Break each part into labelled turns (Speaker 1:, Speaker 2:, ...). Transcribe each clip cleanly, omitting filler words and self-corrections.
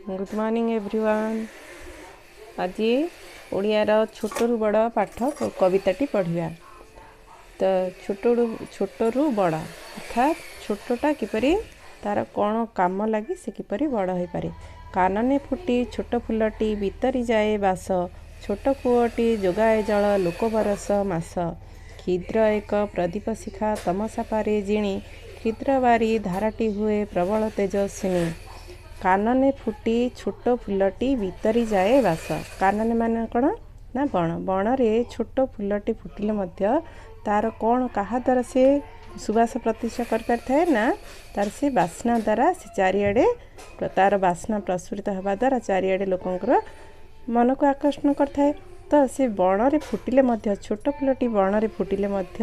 Speaker 1: Good morning everyone. ଆଜି ଓଡ଼ିଆର ଛୋଟରୁ ବଡ଼ ପାଠ କବିତାଟି ପଢ଼ିବା। ତ ଛୋଟରୁ ବଡ଼, ଅର୍ଥାତ୍ ଛୋଟଟା କିପରି ତା'ର କ'ଣ କାମ ଲାଗି ସେ କିପରି ବଡ଼ ହୋଇପାରେ। କାନନେ ଫୁଟି ଛୋଟ ଫୁଲଟି ବିତରି ଯାଏ ବାସ, ଛୋଟ କୂଅଟି ଯୋଗାଏ ଜଳ ଲୋକ ବରଷ ମାସ। କ୍ଷୁଦ୍ର ଏକ ପ୍ରଦୀପ ଶିଖା ତମସା ପାରେ ଜିଣି, କ୍ଷୁଦ୍ର ବାରି ଧାରାଟି ହୁଏ ପ୍ରବଳ ତେଜସ୍ୱିନୀ। କାନନେ ଫୁଟି ଛୋଟ ଫୁଲଟି ବିତରି ଯାଏ ବାସ। କାନନେ ମାନେ କ'ଣ ନା ବଣ। ବଣରେ ଛୋଟ ଫୁଲଟି ଫୁଟିଲେ ମଧ୍ୟ ତା'ର କ'ଣ କାହା ଦ୍ୱାରା ସେ ସୁବାସ ପ୍ରତିଷ୍ଠା କରିପାରିଥାଏ ନା ତା'ର ସେ ବାସ୍ନା ଦ୍ୱାରା। ସେ ଚାରିଆଡ଼େ ତା'ର ବାସ୍ନା ପ୍ରସ୍ଫୁଟିତ ହେବା ଦ୍ୱାରା ଚାରିଆଡ଼େ ଲୋକଙ୍କର ମନକୁ ଆକର୍ଷଣ କରିଥାଏ। ତ ସେ ବଣରେ ଫୁଟିଲେ ମଧ୍ୟ, ଛୋଟ ଫୁଲଟି ବଣରେ ଫୁଟିଲେ ମଧ୍ୟ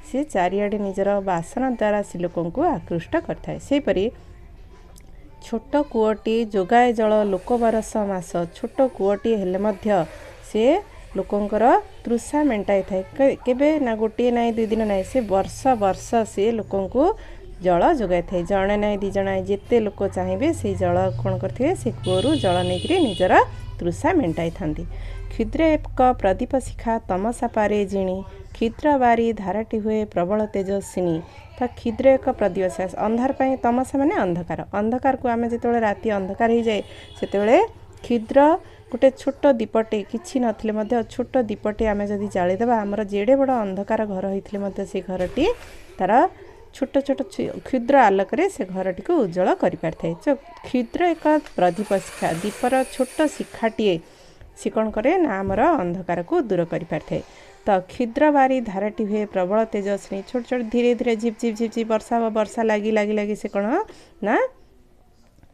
Speaker 1: ସେ ଚାରିଆଡ଼େ ନିଜର ବାସନା ଦ୍ୱାରା ସେ ଲୋକଙ୍କୁ ଆକୃଷ୍ଟ କରିଥାଏ। ସେହିପରି ଛୋଟ କୂଅଟି ଯୋଗାଏ ଜଳ ଲୋକ ବରଷ ମାସ। ଛୋଟ କୂଅଟିଏ ହେଲେ ମଧ୍ୟ ସେ ଲୋକଙ୍କର ତୃଷା ମେଣ୍ଟାଇଥାଏ। କେବେ ନା ଗୋଟିଏ ନାହିଁ, ଦୁଇ ଦିନ ନାହିଁ, ସେ ବର୍ଷ ବର୍ଷ ସେ ଲୋକଙ୍କୁ ଜଳ ଯୋଗାଇଥାଏ। ଜଣେ ନାହିଁ, ଦୁଇ ଜଣ ନାହିଁ, ଯେତେ ଲୋକ ଚାହିଁବେ ସେଇ ଜଳ କ'ଣ କରିଥିବେ, ସେ କୂଅରୁ ଜଳ ନେଇକରି ନିଜର ତୃଷା ମେଣ୍ଟାଇଥାନ୍ତି। କ୍ଷୁଦ୍ର ଏକ ପ୍ରଦୀପ ଶିଖା ତମସା ପାରେ ଜିଣି, କ୍ଷୁଦ୍ର ବାରି ଧାରାଟି ହୁଏ ପ୍ରବଳ ତେଜସ୍ୱିନୀ। ତ କ୍ଷୁଦ୍ର ଏକ ପ୍ରଦୀପ ଶିଖା ଅନ୍ଧାର ପାଇଁ, ତମସା ମାନେ ଅନ୍ଧକାର। ଅନ୍ଧକାରକୁ ଆମେ ଯେତେବେଳେ ରାତି ଅନ୍ଧକାର ହେଇଯାଏ, ସେତେବେଳେ କ୍ଷୁଦ୍ର ଗୋଟେ ଛୋଟ ଦୀପଟେ, କିଛି ନଥିଲେ ମଧ୍ୟ ଛୋଟ ଦୀପଟେ ଆମେ ଯଦି ଜାଳିଦେବା, ଆମର ଯେଡ଼େ ବଡ଼ ଅନ୍ଧକାର ଘର ହେଇଥିଲେ ମଧ୍ୟ ସେ ଘରଟି ତା'ର ଛୋଟ ଛୋଟ କ୍ଷୁଦ୍ର ଆଲୋକରେ ସେ ଘରଟିକୁ ଉଜ୍ଜଳ କରିପାରିଥାଏ। ତ କ୍ଷୁଦ୍ର ଏକ ପ୍ରଦୀପ ଶିଖା, ଦୀପର ଛୋଟ ଶିଖାଟିଏ ସେ କ'ଣ କରେ ନା ଆମର ଅନ୍ଧକାରକୁ ଦୂର କରିପାରିଥାଏ। ତ କ୍ଷୁଦ୍ର ବାରି ଧାରାଟି ହୁଏ ପ୍ରବଳ ତେଜସ୍ୱିନୀ। ଛୋଟ ଛୋଟ ଧୀରେ ଧୀରେ ଝିପ୍ ଝିପ୍ ଝିପ୍ ଝିପ୍ ବର୍ଷା ହେବ, ବର୍ଷା ଲାଗି ଲାଗି ଲାଗି ସେ କ'ଣ ନା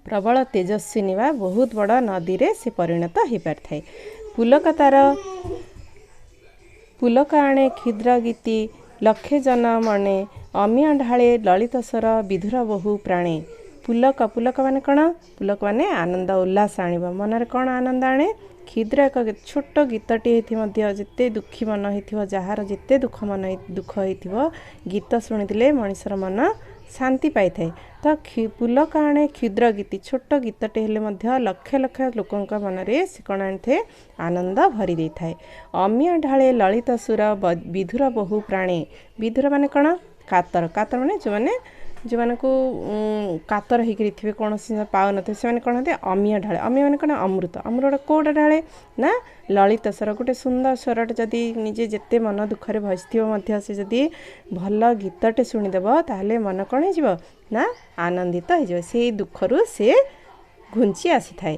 Speaker 1: ପ୍ରବଳ ତେଜସ୍ୱିନୀ ବା ବହୁତ ବଡ଼ ନଦୀରେ ସେ ପରିଣତ ହୋଇପାରିଥାଏ। ପୁଲକ ତାର ପୁଲକ ଆଣେ କ୍ଷୁଦ୍ର ଗୀତି ଲକ୍ଷେ ଜନ ମନେ, ଅମିୟ ଢାଳେ ଲଳିତ ସ୍ୱର ବିଧୁର ବହୁ ପ୍ରାଣେ। ପୁଲକ, ପୁଲକ ମାନେ କ'ଣ? ପୁଲକ ମାନେ ଆନନ୍ଦ ଉଲ୍ଲାସ ଆଣିବ। ମନରେ କ'ଣ ଆନନ୍ଦ ଆଣେ? କ୍ଷୁଦ୍ର ଏକ ଛୋଟ ଗୀତଟି ହେଇଥିବ ମଧ୍ୟ, ଯେତେ ଦୁଃଖୀ ମନ ହେଇଥିବ, ଯାହାର ଯେତେ ଦୁଃଖ ମନ ଦୁଃଖ ହେଇଥିବ, ଗୀତ ଶୁଣିଥିଲେ ମଣିଷର ମନ ଶାନ୍ତି ପାଇଥାଏ। ତ ପୁଲକ ଆଣେ କ୍ଷୁଦ୍ର ଗୀତି, ଛୋଟ ଗୀତଟେ ହେଲେ ମଧ୍ୟ ଲକ୍ଷ ଲକ୍ଷ ଲୋକଙ୍କ ମନରେ ସେ କ'ଣ ଆଣିଥାଏ? ଆନନ୍ଦ ଭରି ଦେଇଥାଏ। ଅମିୟ ଢାଳେ ଲଳିତ ସୁର ବିଧୁର ବହୁ ପ୍ରାଣେ। ବିଧୁର ମାନେ କ'ଣ? କାତର। କାତର ମାନେ ଯେଉଁମାନେ ଯେଉଁମାନଙ୍କୁ କାତର ହେଇକରି ଥିବେ, କୌଣସି ପାଉନଥିବେ, ସେମାନେ କ'ଣ ହୁଅନ୍ତି? ଅମିୟ ଢାଳେ। ଅମିୟ ମାନେ କ'ଣ? ଅମୃତ। ଅମୃତ କେଉଁଟା ଢାଳେ ନା ଲଳିତ ସ୍ୱର, ଗୋଟେ ସୁନ୍ଦର ସ୍ୱରଟେ। ଯଦି ନିଜେ ଯେତେ ମନ ଦୁଃଖରେ ଭସିଥିବ ମଧ୍ୟ ସେ ଯଦି ଭଲ ଗୀତଟେ ଶୁଣିଦେବ, ତାହେଲେ ମନ କ'ଣ ହେଇଯିବ ନା ଆନନ୍ଦିତ ହେଇଯିବ, ସେଇ ଦୁଃଖରୁ ସେ ଘୁଞ୍ଚି ଆସିଥାଏ।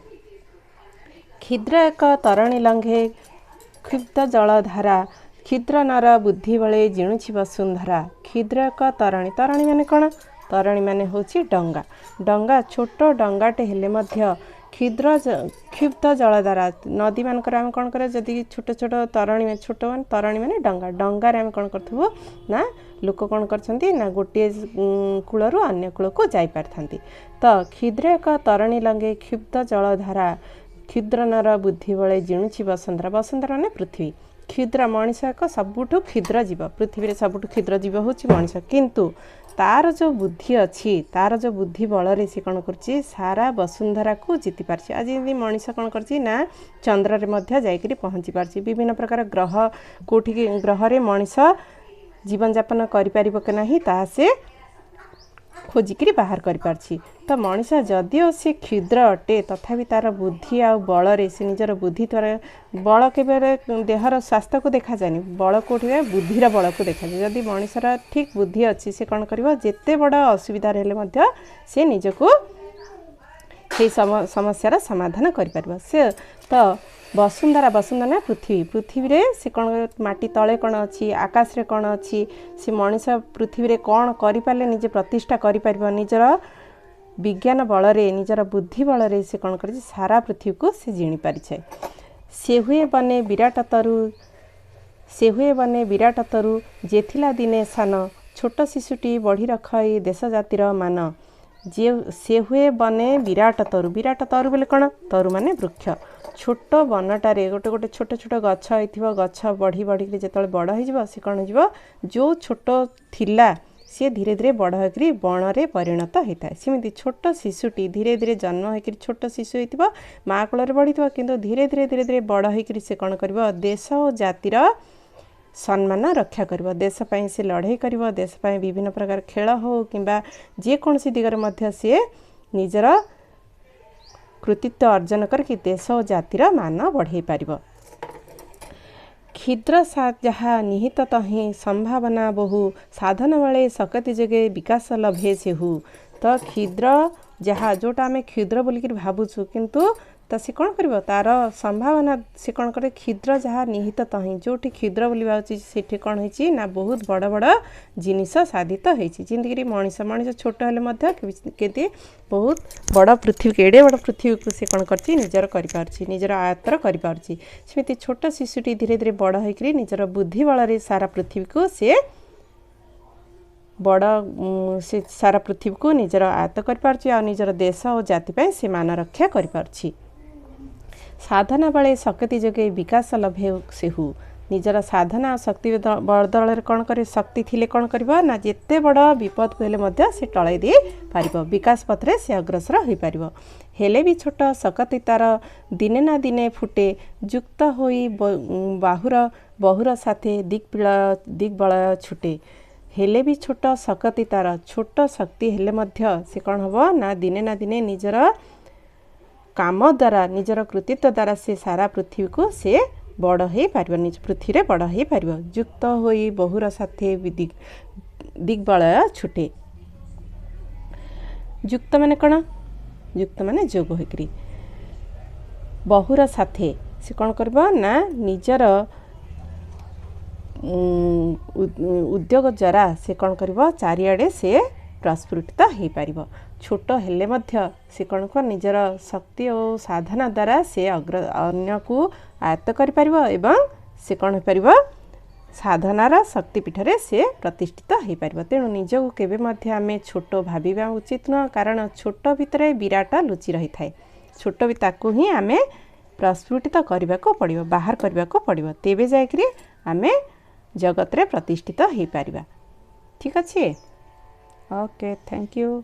Speaker 1: କ୍ଷୁଦ୍ର ଏକ ତରଣୀ ଲଙ୍ଘେ କ୍ଷୁବ୍ଧ ଜଳଧାରା, କ୍ଷୁଦ୍ର ନର ବୁଦ୍ଧି ବଳେ ଜିଣୁଛି ବସୁନ୍ଧରା। କ୍ଷୁଦ୍ର ଏକ ତରଣୀ, ତରଣୀ ମାନେ କ'ଣ? ତରଣୀ ମାନେ ହେଉଛି ଡଙ୍ଗା। ଡଙ୍ଗା, ଛୋଟ ଡଙ୍ଗାଟେ ହେଲେ ମଧ୍ୟ କ୍ଷୁଦ୍ର କ୍ଷୁବ୍ଧ ଜଳଧାରା, ନଦୀମାନଙ୍କରେ ଆମେ କ'ଣ କରିବା, ଯଦି ଛୋଟ ଛୋଟ ତରଣୀ, ଛୋଟ ମାନେ ତରଣୀ ମାନେ ଡଙ୍ଗା, ଡଙ୍ଗାରେ ଆମେ କ'ଣ କରୁଥିବୁ ନା ଲୋକ କ'ଣ କରିଛନ୍ତି ନା ଗୋଟିଏ କୂଳରୁ ଅନ୍ୟ କୂଳକୁ ଯାଇପାରିଥାନ୍ତି। ତ କ୍ଷୁଦ୍ର ଏକ ତରଣୀ ଲଙ୍ଗେ କ୍ଷୁବ୍ଧ ଜଳଧାରା, କ୍ଷୁଦ୍ର ନର ବୁଦ୍ଧି ବଳେ ଜିଣୁଛି ବସୁନ୍ଧରା। ବସୁନ୍ଧରା ମାନେ ପୃଥିବୀ। କ୍ଷୁଦ୍ର ମଣିଷ ଏକ ସବୁଠୁ କ୍ଷୁଦ୍ର ଜୀବ, ପୃଥିବୀରେ ସବୁଠୁ କ୍ଷୁଦ୍ର ଜୀବ ହେଉଛି ମଣିଷ। କିନ୍ତୁ ତାର ଯେଉଁ ବୁଦ୍ଧି ଅଛି, ତାର ଯେଉଁ ବୁଦ୍ଧି ବଳରେ ସେ କ'ଣ କରୁଛି? ସାରା ବସୁନ୍ଧରାକୁ ଜିତି ପାରୁଛି। ଆଜି ଯେମିତି ମଣିଷ କ'ଣ କରୁଛି ନା ଚନ୍ଦ୍ରରେ ମଧ୍ୟ ଯାଇକରି ପହଞ୍ଚି ପାରୁଛି, ବିଭିନ୍ନ ପ୍ରକାର ଗ୍ରହ, କେଉଁଠିକି ଗ୍ରହରେ ମଣିଷ ଜୀବନଯାପନ କରିପାରିବ କି ନାହିଁ ତାହା ସେ ଖୋଜିକିରି ବାହାର କରିପାରୁଛି। ତ ମଣିଷ ଯଦିଓ ସେ କ୍ଷୁଦ୍ର ଅଟେ, ତଥାପି ତା'ର ବୁଦ୍ଧି ଆଉ ବଳରେ ସେ ନିଜର ବୁଦ୍ଧି ଦ୍ୱାରା, ବଳ କେବେ ଦେହର ସ୍ୱାସ୍ଥ୍ୟକୁ ଦେଖାଯାଏନି, ବଳ କେଉଁଠି ବୁଦ୍ଧିର ବଳକୁ ଦେଖାଯାଏ। ଯଦି ମଣିଷର ଠିକ୍ ବୁଦ୍ଧି ଅଛି, ସେ କ'ଣ କରିବ? ଯେତେ ବଡ଼ ଅସୁବିଧାରେ ହେଲେ ମଧ୍ୟ ସେ ନିଜକୁ ସେଇ ସମସ୍ୟାର ସମାଧାନ କରିପାରିବ ସେ। ତ ବସୁନ୍ଧରା, ବସୁନ୍ଧରା ନା ପୃଥିବୀ। ପୃଥିବୀରେ ସେ କ'ଣ, ମାଟି ତଳେ କ'ଣ ଅଛି, ଆକାଶରେ କ'ଣ ଅଛି, ସେ ମଣିଷ ପୃଥିବୀରେ କ'ଣ କରିପାରିଲେ ନିଜେ ପ୍ରତିଷ୍ଠା କରିପାରିବ, ନିଜର ବିଜ୍ଞାନ ବଳରେ, ନିଜର ବୁଦ୍ଧି ବଳରେ ସେ କ'ଣ କରିଛି? ସାରା ପୃଥିବୀକୁ ସେ ଜିଣି ପାରିছে। ସେ ହୁଏ ବନେ ବିରାଟ ତରୁ, ସେ ହୁଏ ବନେ ବିରାଟ ତରୁ ଯେ ଥିଲା ଦିନେ ସାନ, ଛୋଟ ଶିଶୁଟି ବଢ଼ି ରଖଇ ଦେଶ ଜାତିର ମାନ। ଯିଏ ସେ ହୁଏ ବନେ ବିରାଟ ତରୁ। ବିରାଟ ତରୁ ବୋଲେ କ'ଣ? ତରୁ ମାନେ ବୃକ୍ଷ। ଛୋଟ ବନଟାରେ ଗୋଟେ ଗୋଟେ ଛୋଟ ଛୋଟ ଗଛ ହେଇଥିବ, ଗଛ ବଢ଼ି ବଢ଼ିକିରି ଯେତେବେଳେ ବଡ଼ ହେଇଯିବ, ସେ କ'ଣ ହେଇଯିବ? ଯେଉଁ ଛୋଟ ଥିଲା ସିଏ ଧୀରେ ଧୀରେ ବଡ଼ ହୋଇକରି ବଣରେ ପରିଣତ ହୋଇଥାଏ। ସେମିତି ଛୋଟ ଶିଶୁଟି ଧୀରେ ଧୀରେ ଜନ୍ମ ହୋଇକରି ଛୋଟ ଶିଶୁ ହେଇଥିବ, ମା କୋଳରେ ବଢ଼ିଥିବ, କିନ୍ତୁ ଧୀରେ ଧୀରେ ଧୀରେ ଧୀରେ ବଡ଼ ହୋଇକରି ସେ କ'ଣ କରିବ? ଦେଶ ଓ ଜାତିର ସମ୍ମାନ ରକ୍ଷା କରିବ। ଦେଶ ପାଇଁ ସେ ଲଢ଼େଇ କରିବ। ଦେଶ ପାଇଁ ବିଭିନ୍ନ ପ୍ରକାର ଖେଳ ହେଉ କିମ୍ବା ଯେକୌଣସି ଦିଗରେ ମଧ୍ୟ ସିଏ ନିଜର କୃତିତ୍ୱ ଅର୍ଜନ କରିକି ଦେଶ ଓ ଜାତିର ମାନ ବଢ଼େଇ ପାରିବ। କ୍ଷୁଦ୍ର ଯାହା ନିହିତ ତହିଁ ସମ୍ଭାବନା ବହୁ, ସାଧନ ବଳେ ଶକତି ଯୋଗେ ବିକାଶ ଲଭେ ସେହୁ। ତ କ୍ଷୁଦ୍ର ଯାହା, ଯେଉଁଟା ଆମେ କ୍ଷୁଦ୍ର ବୋଲିକିରି ଭାବୁଛୁ, କିନ୍ତୁ ତ ସେ କ'ଣ କରିବ? ତା'ର ସମ୍ଭାବନା ସେ କ'ଣ କରେ? କ୍ଷୁଦ୍ର ଯାହା ନିହିତ ତହିଁ, ଯେଉଁଠି କ୍ଷୁଦ୍ର ବୋଲି ଭାବୁଛି ସେଠି କ'ଣ ହେଇଛି ନା ବହୁତ ବଡ଼ ବଡ଼ ଜିନିଷ ସାଧିତ ହେଇଛି। ଯେମିତିକିରି ମଣିଷ, ମଣିଷ ଛୋଟ ହେଲେ ମଧ୍ୟ କେମିତି ବହୁତ ବଡ଼ ପୃଥିବୀ, ଏଡ଼େ ବଡ଼ ପୃଥିବୀକୁ ସେ କ'ଣ କରିଛି? ନିଜର କରିପାରୁଛି, ନିଜର ଆୟତ୍ତର କରିପାରୁଛି। ସେମିତି ଛୋଟ ଶିଶୁଟି ଧୀରେ ଧୀରେ ବଡ଼ ହେଇକରି ନିଜର ବୁଦ୍ଧି ବଳରେ ସାରା ପୃଥିବୀକୁ ସେ ବଡ଼, ସେ ସାରା ପୃଥିବୀକୁ ନିଜର ଆୟତ୍ତ କରିପାରୁଛି ଆଉ ନିଜର ଦେଶ ଓ ଜାତି ପାଇଁ ସେ ମାନ ରକ୍ଷା କରିପାରୁଛି। ସାଧନା ବଳେ ଶକ୍ତି ଯୋଗେ ବିକାଶ ଲଭେ ସେହୁ। ନିଜର ସାଧନା ଆଉ ଶକ୍ତି ବଦଳରେ କ'ଣ କରିବ? ଶକ୍ତି ଥିଲେ କ'ଣ କରିବ ନା ଯେତେ ବଡ଼ ବିପଦକୁ ହେଲେ ମଧ୍ୟ ସେ ଟଳାଇ ଦେଇପାରିବ, ବିକାଶ ପଥରେ ସେ ଅଗ୍ରସର ହୋଇପାରିବ। ହେଲେ ବି ଛୋଟ ଶକତି ତାର ଦିନେ ନା ଦିନେ ଫୁଟେ, ଯୁକ୍ତ ହୋଇ ବାହୁର ବହୁର ସାଥେ ଦିଗ୍ବଳୟ ଛୁଟେ। ହେଲେ ବି ଛୋଟ ଶକତି ତାର, ଛୋଟ ଶକ୍ତି ହେଲେ ମଧ୍ୟ ସେ କ'ଣ ହେବ ନା ଦିନେ ନା ଦିନେ ନିଜର କାମ ଦ୍ୱାରା, ନିଜର କୃତିତ୍ୱ ଦ୍ୱାରା ସେ ସାରା ପୃଥିବୀକୁ ସେ ବଡ଼ ହେଇପାରିବ, ନିଜ ପୃଥିବୀରେ ବଡ଼ ହେଇପାରିବ। ଯୁକ୍ତ ହୋଇ ବହୁର ସାଥେ ଦିଗ୍ବଳୟ ଛୁଟେ। ଯୁକ୍ତ ମାନେ କ'ଣ? ଯୁକ୍ତ ମାନେ ଯୋଗ ହୋଇକରି। ବହୁର ସାଥେ ସେ କ'ଣ କରିବ ନା ନିଜର ଉଦ୍ୟୋଗ ଦ୍ୱାରା ସେ କ'ଣ କରିବ? ଚାରିଆଡ଼େ ସେ ପ୍ରସ୍ଫୁଟିତ ହେଇପାରିବ। ଛୋଟ ହେଲେ ମଧ୍ୟ ସେ କ'ଣ କର, ନିଜର ଶକ୍ତି ଓ ସାଧନା ଦ୍ୱାରା ସେ ଅଗ୍ର ଅନ୍ୟକୁ ଆୟତ୍ତ କରିପାରିବ ଏବଂ ସେ କ'ଣ ହୋଇପାରିବ? ସାଧନାର ଶକ୍ତିପୀଠରେ ସେ ପ୍ରତିଷ୍ଠିତ ହୋଇପାରିବ। ତେଣୁ ନିଜକୁ କେବେ ମଧ୍ୟ ଆମେ ଛୋଟ ଭାବିବା ଉଚିତ ନୁହଁ, କାରଣ ଛୋଟ ଭିତରେ ବିରାଟ ଲୁଚି ରହିଥାଏ। ଛୋଟ ବି ତାକୁ ହିଁ ଆମେ ପ୍ରସ୍ଫୁଟିତ କରିବାକୁ ପଡ଼ିବ, ବାହାର କରିବାକୁ ପଡ଼ିବ, ତେବେ ଯାଇକରି ଆମେ ଜଗତରେ ପ୍ରତିଷ୍ଠିତ ହେଇପାରିବା। ଠିକ୍ ଅଛି, ଓକେ, thank you.